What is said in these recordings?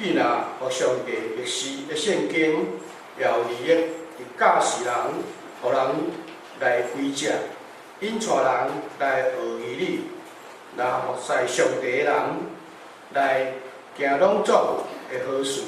既若予上帝默示的聖經也有利益，會教示人，予人來歸正，引帶人來學義理，若服侍上帝的人來行攏總的好事。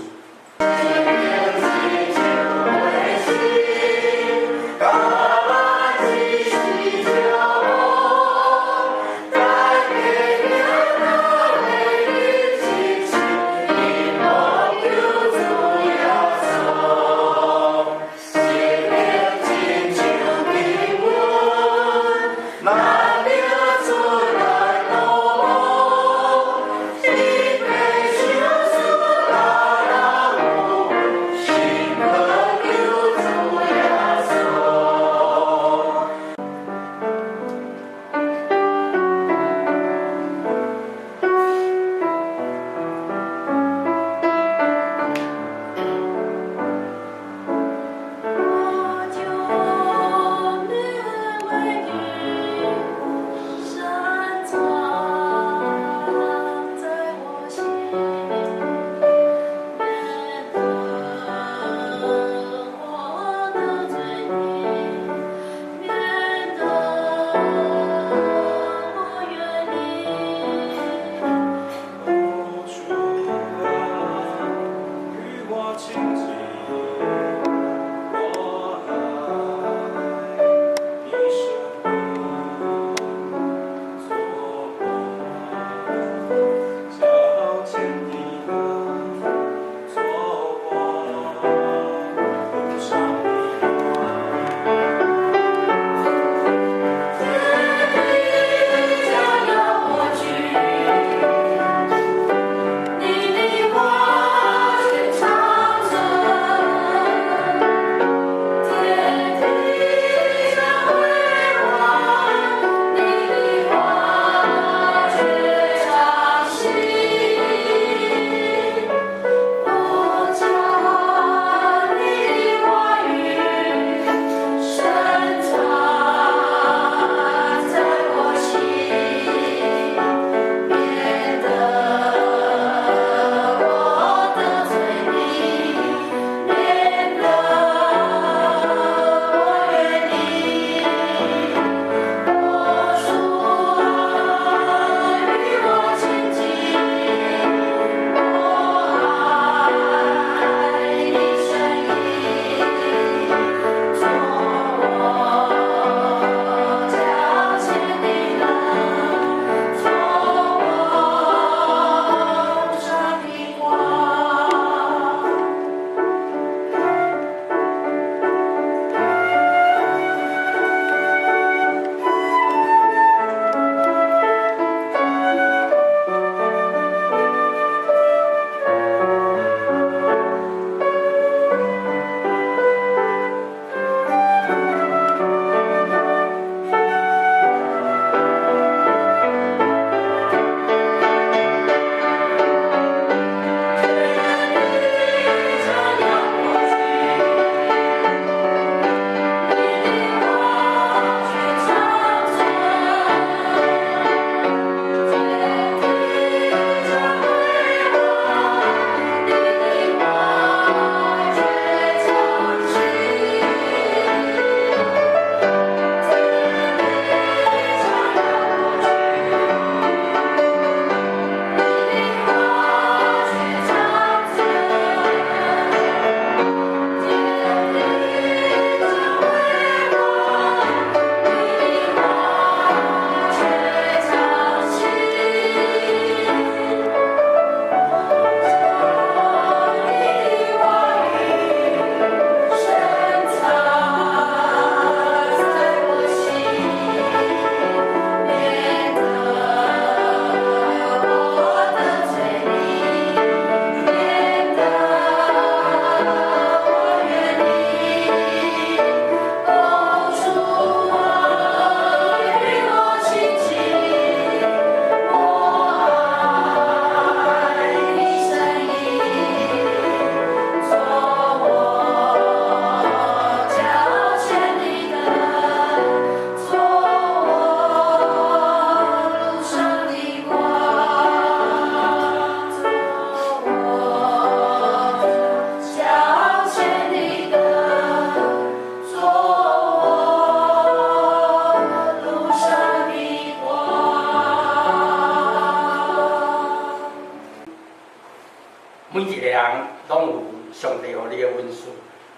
每一个人攏有上帝予你的恩賜，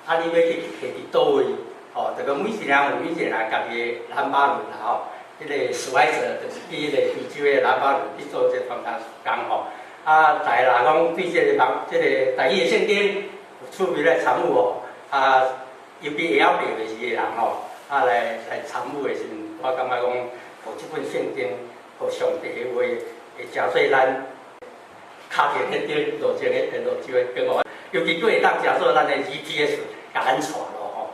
啊，你欲去提佇佗位？吼，就講每一個人有每一個人家己的南巴倫啦吼。彼個史懷哲就是去彼個非洲的南巴倫去做這個傳教工吼。啊，大家若講對這個人，這個台語的聖經有趣味來參與吼，啊，尤其會曉白話字的人吼，啊來參與的時陣，我感覺講，予這本聖經，予上帝的話，會成做咱跤著彼頂路程的路上的光吼，尤其閣會當成做咱的 GPS，共咱帶路吼。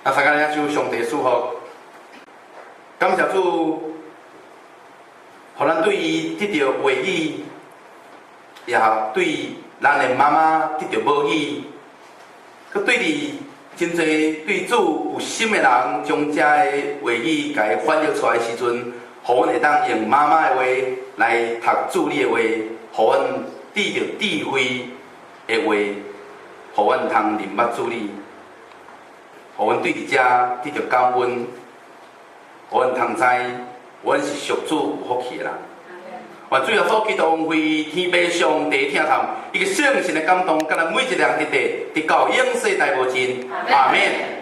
啊，大家來求上帝賜福，感謝主，予咱對伊得著話語，也對咱的媽媽得著母語，閣對佇真濟對主有心的人，將這个話語共伊翻譯出來的時陣，予阮會當用媽媽的話來讀主你的話，予阮得著智慧的話，予阮通認捌主你。予阮對佇遮得著感恩，予阮通知，阮是屬主有福氣的人。願主耶穌基督恩惠、天父上帝疼疼，伊個聖神的感動，佮咱每一個人佇佇，直到永世代無盡。阿們。